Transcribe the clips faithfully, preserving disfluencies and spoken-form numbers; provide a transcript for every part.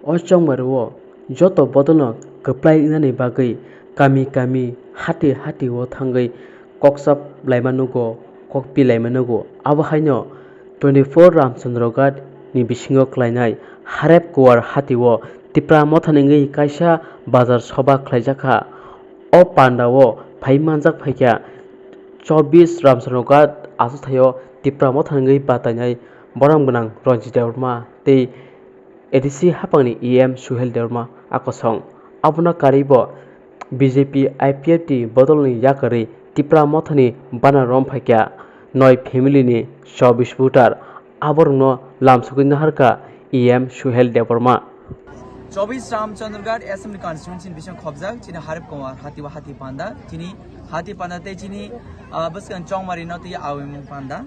O chongmari o joto bodolno kwplai wngnani bagwi kami kami, hati hati o thangwi kokchap laima nugo, kokpi laima nugo. Abo haino twenty four Ramchandra Ghat ni bisingo khlainai Harep Kuwar hati o Tipra Motha ni wngwi kaisa bazar soba khlaijakha. O panda o phai manjak phaikha chobbish Ramchandra Ghat achukthai o Tipra Motha ni wngwi batainai borom gwnang Ranjit Debbarma tei A D C haphangni E M Suhel Debbarma a kosong. Abono karwibo B J P I P F T bodolni yakarwi Tipra Mothani bana rom phaikha noi family ni chobbish voter. Aborokno lamsogwi naharkha E M Suhel Debbarma. Chobbish Ramchandraghat Assembly Constituency ni bising khobjak chini Harep Kumar hati o hati panda, chini hati panda tei chini, ah, bwskang chongmari no tei awimung panda.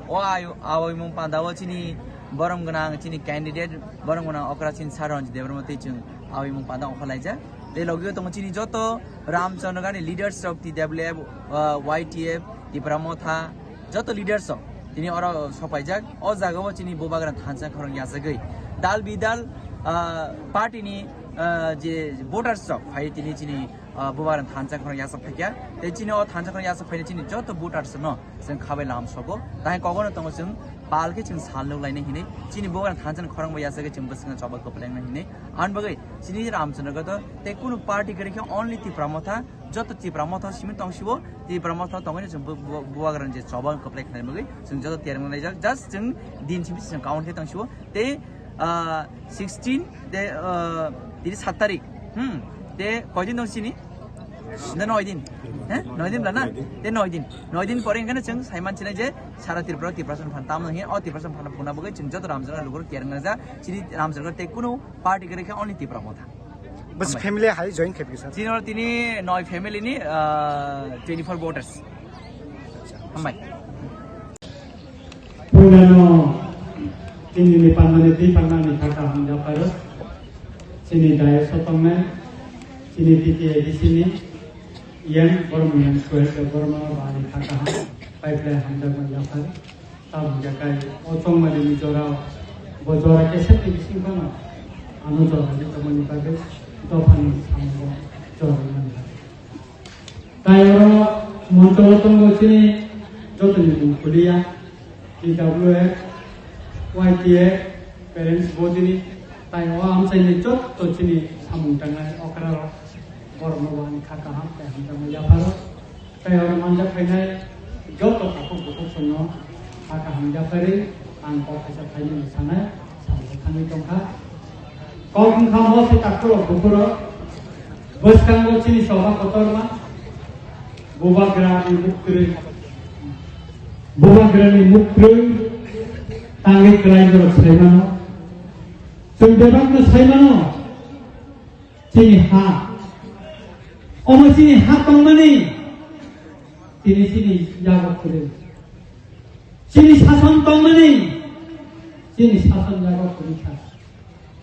O ayu-, awimung panda o chini borom gwnang chini candidate, borom gwnang okra chini Sir Ranjit Debbarma tei chwng awimung panda ongkhorlaijak. Tei logi o tongo chini joto Ramchandraghat ni leaders rok T W F, ah, Y T F, Tipra Motha, joto leaders rok tini oro sokpaijak. O jaga o chini bubagra thansa khorang yachagwi dal bidal, ah, party ni, ah, je voters rok phai tini chini ah, bubagra thansa khorang yachak phaikha. Tei chini o thansa khorang yachak phaina chini joto voters no chwng khabai lam sogo. Tai kogono tongo chwng pal khe chwng sal nuk lainai hinwi. Chini bubagra thansa khorang bai yachagwi chwng bwskango choba kwpleng nai hinwi. Ani bagwi chini Ramchandraghat o tei kunu party kwrwi khe only Tipra Motha, joto Tipra Motha simi tong sibo, Tipra Motha tongwi chwng bu-, bu-, bubagra je choba kwpleng khnai bagwi chwng joto tiyar wng laijak. Just chwng din simi chwng count khe tong sibo. Tei ah, sixteen, te, ah, tini sat tarik. Hmm, te koidin dong sini? Na noi din? He? Noi din bla na? Te noi din. Noi din pore hingkhe chwng saiman sinai je sara Tripura, Tiprasa phan tam nang he, o Tiprasa phan puna bagwi chwng joto Ramchandra lugur kereng ja, chini Ramchandra te kunu party kwrwi khe only Tipra Motha. Bas. Hambai. Family hai join khe bisa. Chini oro tini noi family ni, ah, twenty four voters. Hambai. Puilano chini ni pandani twi pangmani kha kaham japharo. Chini dayok sotongnai, chini T T A D C ni yang bormani yang suhel ke borma bani kha kaham. Pipeline hamjakma japhar. Tabuk jakai o chongmani ni jora, bo jora kesep ni bising phano ano jora ni tongmani bagwi dophani samungo jora ni manha. Tai oro moncho o tongo chini jotoni mung kuliya, T W F, Y T F, parents bodini, tai o amchaini joto chini samung tangnai okra rok, borokno bo ani kha kaham tai hamjakma yapharo. Tai oro manjak phainai joto takhuk bukhuk chwngno kha kaham yapharwi ang kok kaisa phainani sanai. Sabo thangwi tongkha. Kok wngkha mo se takhurok bukhurok. Bwskango chini soba kotorma. Bubagrani muktrwi. Bubagrani muktrwi. Tangwi kwlai borok saimano. Chwng bebakno saimano. Chini ha. Omo chini ha tongmani. Tini chini yago kwrwi. Chini sason tongmani, chini sason yago kwrwi kha.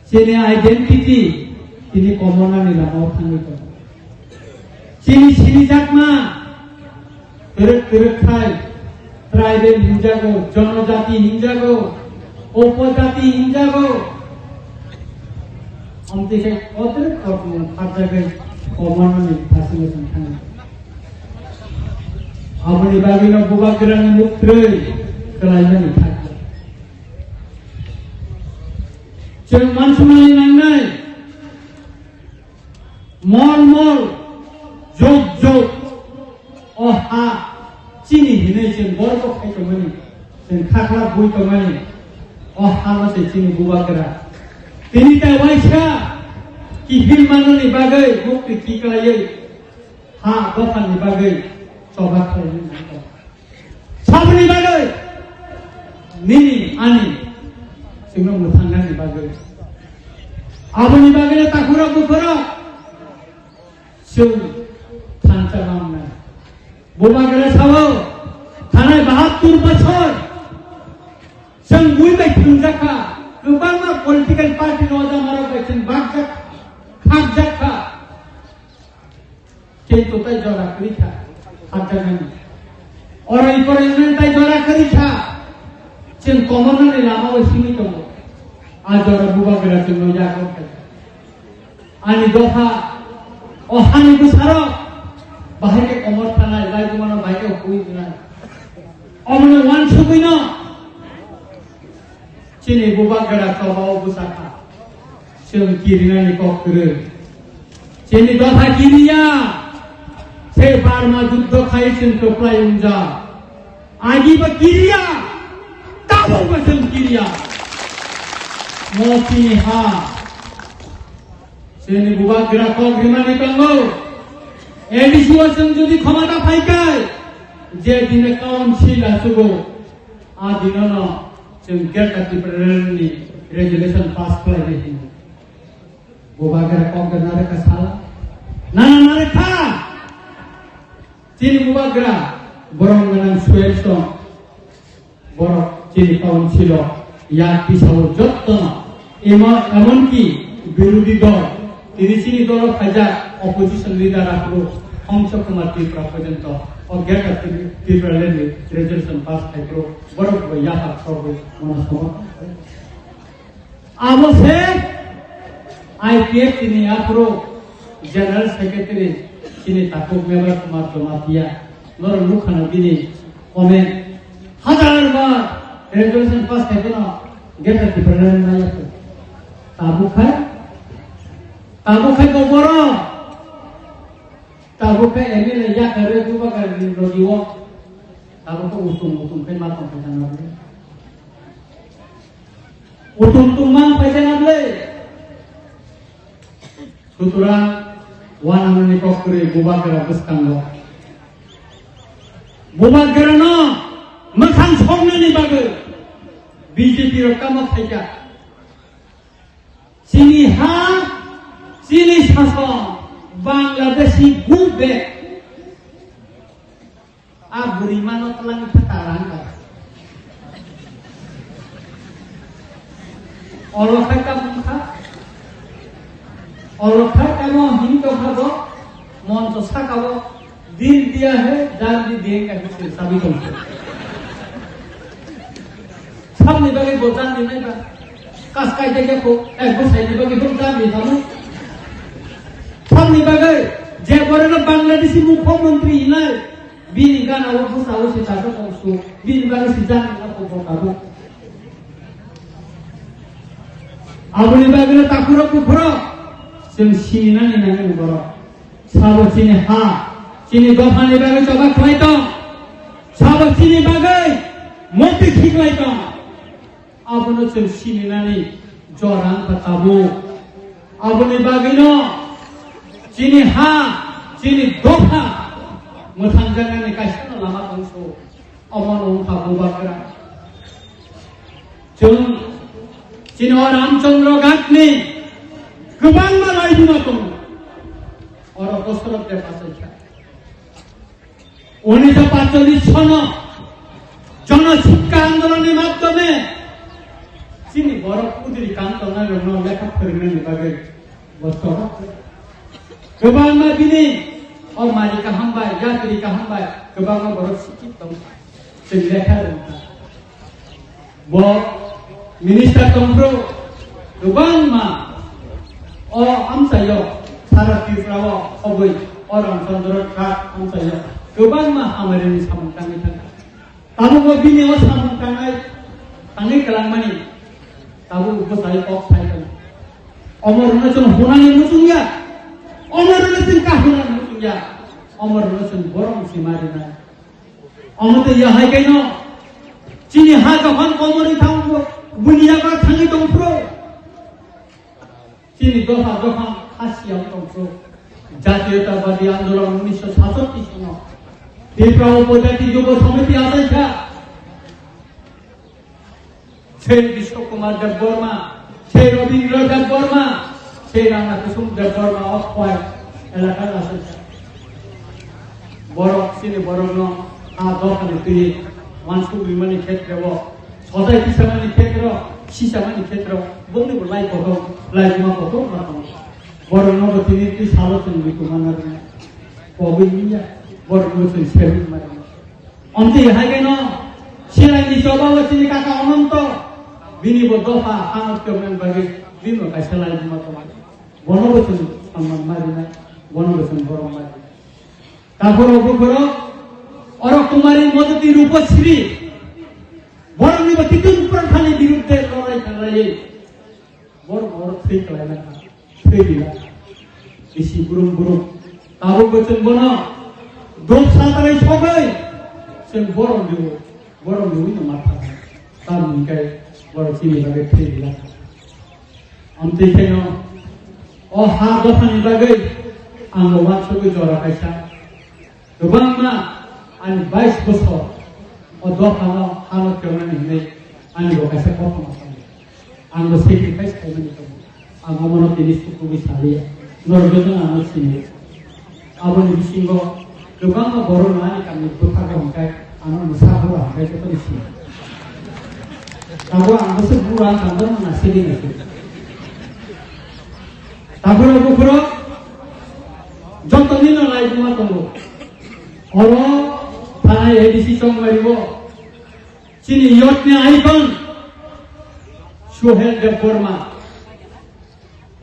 Chini identity, tini komonani lamao thangwi tongo. Chini sinijakma, kwrwk kwrwk khai, tribal hinjago, jonojati hinjago, upojati hinjago. Amtwi khe kotrwk kokmung kharjagwi komonani thasingo chwng thangwi. Aboni bagwino bubagrani muktrwi kwlaimani thangkha. Chwng mansumani nangnai mol mol, jok jok, o ha chini hinwi chwng gorbo khai tongmani, chwng khakhlak bui tongmani, o hano se chini bubagra. Tini tai waisa kiphil manani bagwi mukti kiklaiwi ha dophani bagwi choba khlainani nangkha. Saboni bagwi nini ani chwngno mwthangnani bagwi. Aboni bagwino takhurok bukhurok chwng thansa mangnai. Bubagra sao thanai bahattur bosor chwng bui bai thwngjakha, kwbangma political party no ojamarok bai chwng bakjak, khakjakha. Kintu tai jora kwrwi kha, hamjaknani. Oro ikoroi wngnani tai jora kwrwi kha. Chwng komornani lama o simi tongo. A jora bubagra chwngno yago kha. Ani dopha, o hani bwsarok, bahai khe komor thanai, bai bumano bai khe hugui rwnai. Omono uansugwino chini bubagra choba o bwsakha. Chwng kirinani kok kwrwi. Chini dopha kiriya, se Barma juddho khai chwng kwplai wngjak. Agi ba kiriya, tabuk ba chwng kiriya. Mo chini ha. Chini bubagra kok rimani tongo. A D C o chwng jodi khomata phaikai, je dine council achugo, a dinono chwng Greater Tipraland ni resolution pass khlai di hino. Bubagra kok de nare ka sala. Nana nare kha. Chini bubagra borong gwnang Suel song. Borok chini council o yak tisao jottono emo-, emonki birodhi dol tini chini dolo phaijak opposition leader aphuru Hongso Kumar Tripura porjonto o Greater Tri-, Tripura Land ni resolution pass khai phuru borok bo yaphak sogwi mono somo. Abo se I P F T ni aphuru General Secretary chini takhuk Mebar Kumar Jamatia, norok nukha no bini comment. Hajar bar resolution pass khai phano Greater Tipraland maya khe. Tabuk khai, tabuk khai bo borok, tabuk khai M L A yakar re bubagra ni logi o, tabuk khai utung utung khai ma tong khai tang. Utung tungma paijak na bwle. Sutrang wanamani kok kwrwi bubagra bwskango. Bubagrano mwkhang soknani bagwi B J P rok tamo khaikha. Chini ha, chini sason, Bangladeshi go back. A bwrwi mano twlangwi kha tarang kha. Olo khai tamo wngkha. Olo khai tamo himtokha bo, moncho saka bo, "Dil diya hai, jaan bhi denge," hai se sabi tongkha. Sabni bagwi bo jaan rinai ba. Kas kai de ko, eh, bo sai ni bagwi bo jaan ri tamo. Sabni bagwi je borok Bangladeshi mukhyamantri hinai, bini gana o bwsa o se tato tong su, bini bagwi se jani na ko bo tabuk. Aboni bagwi no takhurok bukhurok, chwng sininani nangni borok. Sabo chini ha, chini dophani bagwi choba khlai tong. Sabo chini bagwi mukti khiklai tong. Abono chwng sininani jora wngkha tabuk. Aboni bagwino chini ha, chini dopha mwthangjaknani kaisano lama tongso. Omono wngkha bubagra. Chwng chini o Ramchandra Ghatni kwbangma laibuma tongo. Oro Dosoroth Deb achaikha. Unnish paitalish sono Jana Shikha Andolonni madhyome chini borok udiri kang tongnai rokno lekha phwrwngnani bagwi bo chobak. Kwbangma bini o mari kaham bai, yatri kaham bai kwbangma borok sikit tong. Chwng lekha rwngkha. Bo minister tongphuru kwbangma o amchaio sara Tripura o khobwi o Ramchandra Ghat amchaio kwbangma hamari ni samung tangwi thangkha. Tabukbo bini o samung tangnai tangwi kwlangmani tabuk bwsai kok sai tongo. Omorno chwng hunani muchungya, omorno chwng kahunani muchungya, omorno chwng borom sima rinai. Omo tei yahai kaino chini ha dophani komorwi thangbo, buini yagra thangwi tongphuru. Chini dopha dophang khasiya tongphuru. Jatiyotabadi Andolon unnish satchottish sono Tripura Upojati Yubo Samiti achaikha. Sei Bishwa Kumar Debbarma, sei Rabindra Debbarma, sei Rana Kusum Debbarma o khwai elakar aswk. Borok, chini borokno a dophani twi uansuk rimani khetreo, sojai tisamani khetreo, sisamani khetreo, bongni bo lai kotor, lai kuma kotor ma tongo. Borokno bo tini twi salo chwng ri kuma na rwna. Kogwi wngya, borokno chwng serwi ma rwna. Omtwi hai khe no Chennai ni choba o chini kaka Ananto, bini bo dopha hano tongmani bagwi bini bo kaisa laibuma tongo. Bono bo chwng samman marinai, bono bo chwng borom marinai. Takhoro bukhoro, oro Kumari Modoti Rupasri, borokni bo titun prothani birudde lorai khanglaiwi, borok oro thwi khlaina kha, thwi rila. Bisi burum burum. Tabuk bo chwng bono duk satrai sogwi, chwng borom riwo, borom riwi no ma thangna. Tamni hwnkhe borok chini bagwi thwi rila. Amtwi kheno o ha dophani bagwi ang bo uansugwi jora kaisa. Kwbangma ani bais bosor o dophano hano khewnani hinwi ani bo kaisa kothoma sani. Ang bo sacrifice khaimani tongo. Ang omono tini sukugwi saliya. Norok jotono ano sini. Aboni bisingo kwbangma borok no ani kamni bwkha rok hwnkhe ano mwsa hora hwnkhe jotono sini. Abo ang bwswk bura ang tangjakma na sidi na sidi. Takhoro bukhoro jotoni no laibuma tongo. Oro thanai A D C Chongmari o chini yotni icon Suhel Debbarma.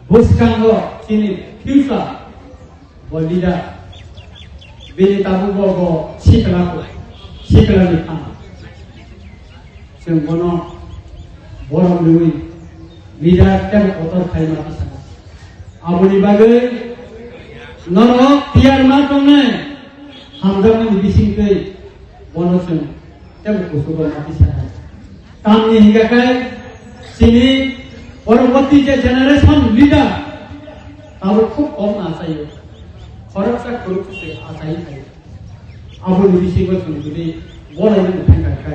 Bwskango chini future bo leader. Bini tabuk bo, bo sikla ko, sikla ni phan. Chwng bono borom riwi leader tei kotor khai ma tisana. Aboni bagwi norok tiyar ma tongnai hamjakmani bisingtwi bono chwng tei kuchugo ma tisana. Tamni hingka khe chini poroboti je generation leader abo khub kom achaio. Khoroksa khuruksa se achai khaio. Aboni bisingo chwng jodi bolai no thangkha khe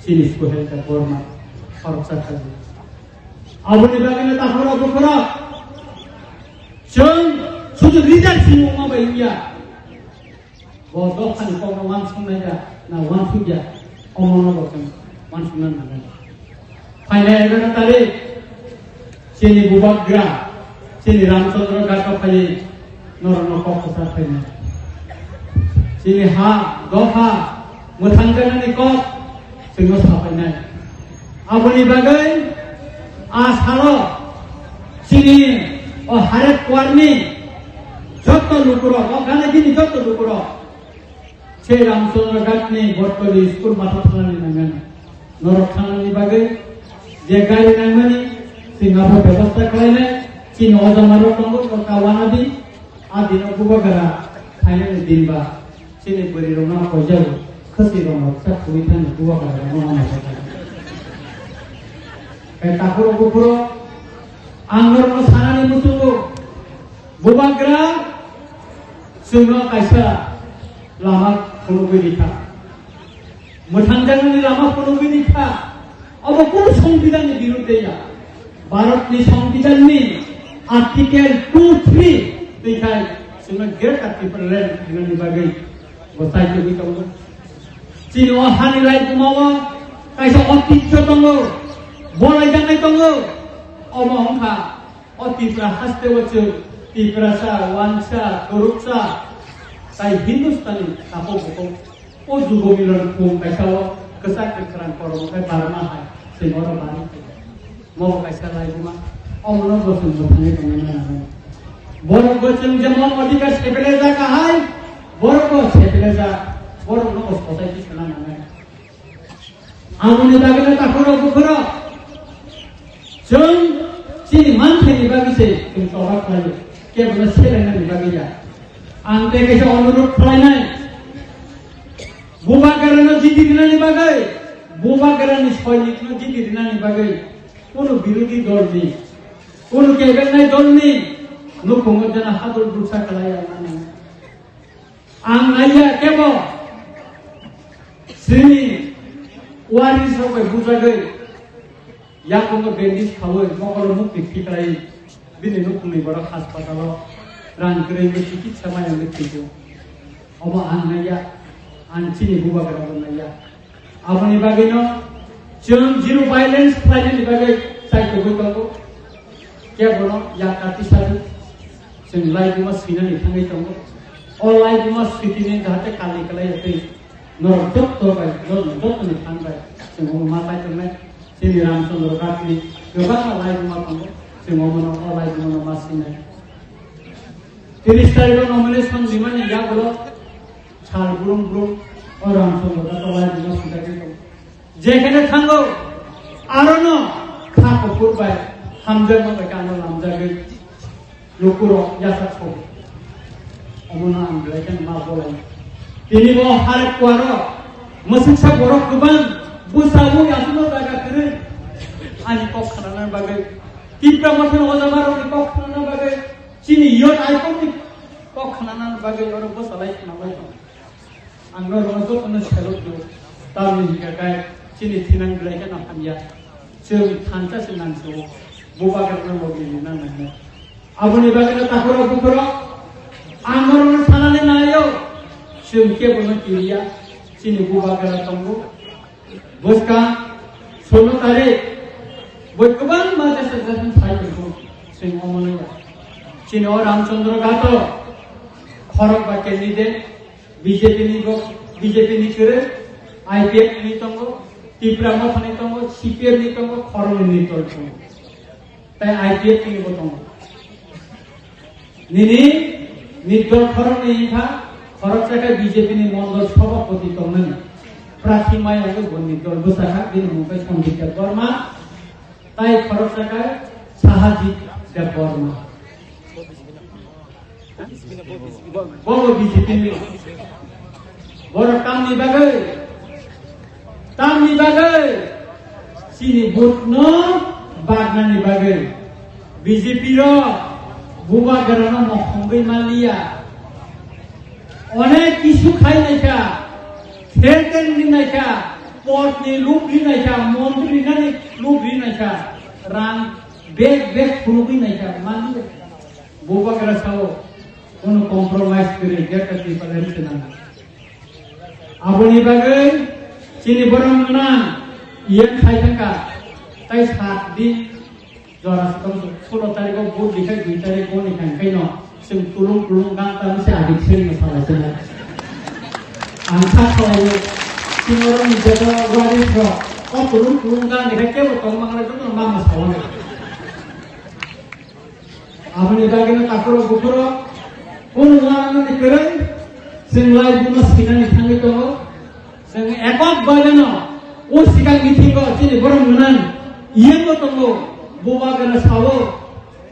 chini Suhel Debbarma khoroksa khaio. Aboni bagwino takhoro bukhoro chwng sudu leader sini wngma bai wngya. Bo dophani kokno uansuknai ya, na uansukya, omono bo chwng uansukna nangnai. Phainai egaroh tarik, chini bubagra, chini Ramchandra Ghat o phaiwi norokno kok kwchar phainai. Chini ha, dopha, mwthangjaknani kok, chwngno saphainai. Aboni bagwi a salo chini o Haret Kuarni joto lukurok, o gana gini joto lukurok, se Ramchandra Ghatni Botoli school matha thangnani nangnani. Norok thangnani bagwi je gari nangnani, chwng abo bebosta khlainai, chini ojamarok tongo, o kawana di, a dino bubagra phainani din ba. Chini bwrwi rok no koijago, khwswi rok no kisa khugwi thani bubagra rok no ma thangkha. Kai takhuro bukhuro ang norok no sanani muchungo, bubagra chwngno kaisa lama phunugwi rikha, mwthangjaknani lama phunugwi rikha. Obo kunu Songbidanni birudde ya. Bharatni Songbidanni Article two three twikhai chwngno Greater Tipraland hwnani bagwi bo chaitogwi tongo. Chini o hani laibumao kaisa otityo tongo, bolaijaknai tongo. Omo wngkha o Tripura hasteo chwng Tiprasa, Wansa, Toruksa tai Hindustani takhuk bukhuk. O jugo milon khum kaisa o kwchak kwkhrang korom khe barma hai se oro bari khe. Mo bo kaisa laibuma. Omono bo chwng mwthangwi tongna nangnai. Borok bo chwng jemon odhikar sepeleja kahai, borok bo sepeleja, borok no bo sochai khe sana nangnai. Aboni bagwi no takhuro bukhuro chwng chini manthaini bagwi se chwng choba khlaio, kebono selainani bagwi ya. Ang tei kaisa onurot khlainai, Bubagrano jiti rinani bagwi, Bubagrani soinikno jiti rinani bagwi, kunu birodhi dolni, kunu kebeknai dolni nukhungo jena hadul bulsa khlai ya mani. Ang naiya kebo sini wari sok bai bujagwi, yakungo bandage khawi, mokolo mukti khiklai, bini nukhungni borok haspatalo rang kwrwi wngwi chikitsa maya wngwi thwio. Omo ang naiya, ang chini bubagrabo naiya. Aboni bagwino chwng zero violence khlainani bagwi chaitogwi tongo. Kebono yakati sadi chwng laibuma swinani thangwi tongo. O laibuma switini jahate kali kalai ya tei norok jotto bai, norok jottoni thang bai chwng omo ma chai tongnai. Chini Ramchandra Ghatni kwbangma laibuma tongo. Chwng omono o laibumano ma sinai. Tiris tarikh o nomination rimani yagulo sal brum brum o Ramchandra da o laibuma swngchakhe tongo. Jekhene thango, arono kha kuphur bai hamjakma bai khe ano lamjagwi lukurok yachak sogwi. Omono ang belai kheno ma bolai. Tini bo harek kuaro mwswksa borok kwbang bwsabo aswkno jaga kwrwi ani kok khnana bagwi. Tipra Mothani ojamarokni kok khnana bagwi, chini youth icon ni kok khnana bagwi oro bwsalai khnalai tongo. Ang norokno jotono salute do, tamni hwnkha khe chini thinang belai kheno hamya. Chwng thansa se nang se o, bubagrano logi rina nangnai. Aboni bagwino takhurok bukhurok ang norokno sanani naio, chwng kebono kiriya, chini bubagra tongo. Bwskang sono tarik boi kwbangma jesa jesa sai tongo, chwng omono ya. Chini o Ramchandra Ghato khorok ba candidate, B J P ni bo, B J P ni kwrwi, I P F ni tongo, Tipra Mothani tongo, C P M ni tongo, khoroknwi ni dol tongo. Tai I P F ni bo tongo. Nini ni dol khoroknwi wngkha, khoroksa khe B J P ni mondol sabhapati tongnani. Prathi maya wngwi bo ni dol bwsakha, bini mung khe Sanjit Debbarma, tai khoroksa khe Sahajit Debbarma. Bo bo B J P ni. Borok tamni bagwi, tamni bagwi, chini vote no bagnani bagwi B J P rok bubagrano mokhongwi manliya. Onek kisu khai naikha, ther ther ri naikha, pot ni luk ri naikha, montri nani luk ri naikha, rang bag bag phunugwi naikha, manliya. Bubagra sao, kono compromise kwrwi, Greater Tipraland se nang. Aboni bagwi chini borok wngna iyang khai thangkha, tai sat din jora se tong, sulo tarikh o vote dikhai dui tarikh o ni thang khaino chwng tulung tulung gang tang se adik seri no salai se nai. Ang sa khalai o, chini oro ni joto waris rok o tulung tulung gang dikhai kebo tong mangra joto no mama sawo. Aboni bagwino takhurok bukhurok, kunu wanani kwrwi, chwng laibuma sinani thangwi tongo. Chwng ekok bagwino o sikang mithingo chini borok gwnang iyangbo tongo, bubagrano sao,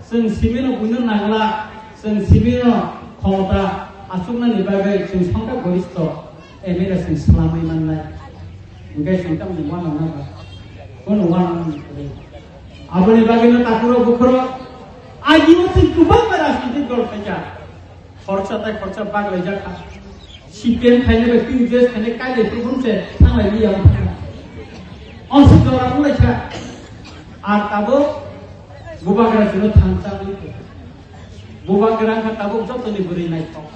chwng simino buino nangla, chwng simino khomota achuknani bagwi chwng songkha goristo M L A chwng swlamwi mannai. Hwnkhe chwng tamni wanang nangkha, bono wanang nangkha. Aboni bagwino takhurok bukhurok, agini chwng kwbangma rajnitik dol khaikha. Khoroksa tai khoroksa baglaijak kha. C P M khainai bai T U J S khainai kailai phuru phuru se thanglai liya wng kha. Omo se jora wng lai kha. Ar tabuk bubagra chwngno thansa wngwi kha. Bubagra wngkha tabuk jotoni bwrwi naithok.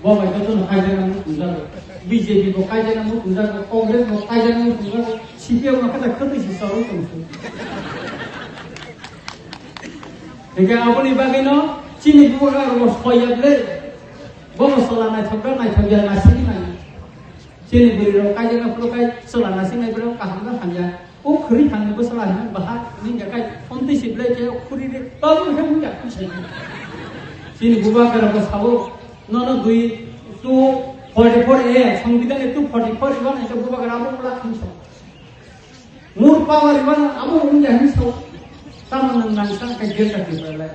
Bo bai jotono kaijaknai muchungjago. B J P bo kaijaknai muchungjago, Congress bo kaijaknai muchungjago, C P M no khe ta khwtwi se chorwi tong se. Hingke aboni bagwino chini bubagra rok soya ble. Bono chwla naithok da naithok ya nasingni nai. Chini bwrwi rok kaijaknai phuru kai chwla nasingnai phuru kaham da hamya. O khuri thangni bwsala hino baha hwnwi ya kai, omtwi si belai khe o khuri de babu khe wngya kwi sai. Chini bubagra bo sao, nono dui two forty four A, Songbidan ni two forty four iban hai khe bubagra abo wngla thung sao. More power iban abo wngya hwnwi sao. Tamo nwng nangsa khe gesa khe belai.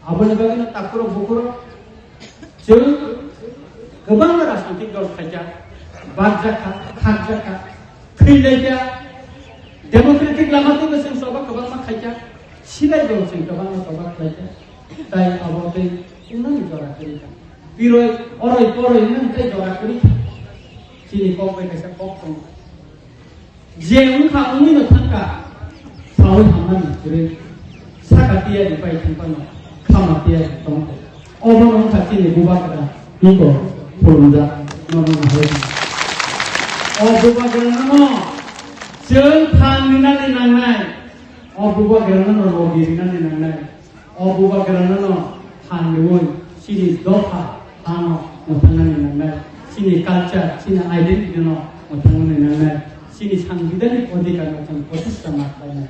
Aboni bagwino takhurok bukhurok chwng kwbangma rajnitik dol khaikha, bakjakha, khakjakha, thwilaikha, democratic lama twibo chwng choba kwbangma khaikha, silai bo chwng kwbangma choba khlaikha, tai abo tei unani jora kwrwikha. Piroi, oroi, poroi hwnwi tei jora kwrwikha. Chini kok bai kaisa kok tongo. Je wngkha wngwino thangkha, saui hammani kwrwi, saka tiyari pai thangphano, khama tiyari tongkha. Obono wngkha chini bubagra, iko khulumjak, nono nahai. O bubagrano chwng phan rinani nangnai, o bubagrano logi rinani nangnai. O bubagrano no phan rwui chini dopha ano mwthangnani nangnai, chini culture, chini identity no mwthangnani nangnai, chini sangbidhanik odhikar no chwng protista ma khlainai.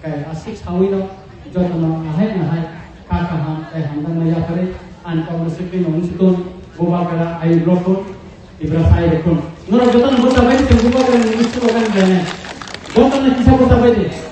Kai aswk saui no Jotono ahai ahai kha kaham tei hamjakma yapharwi ani kokno swkang wng si tong, Bubagra ayuk rokun, Tiprasa ayuk rokun. Norok jotono bwsa bai di, Bubagra ni ministry rok ani belai nai. Jotono kisa bwsa bai di.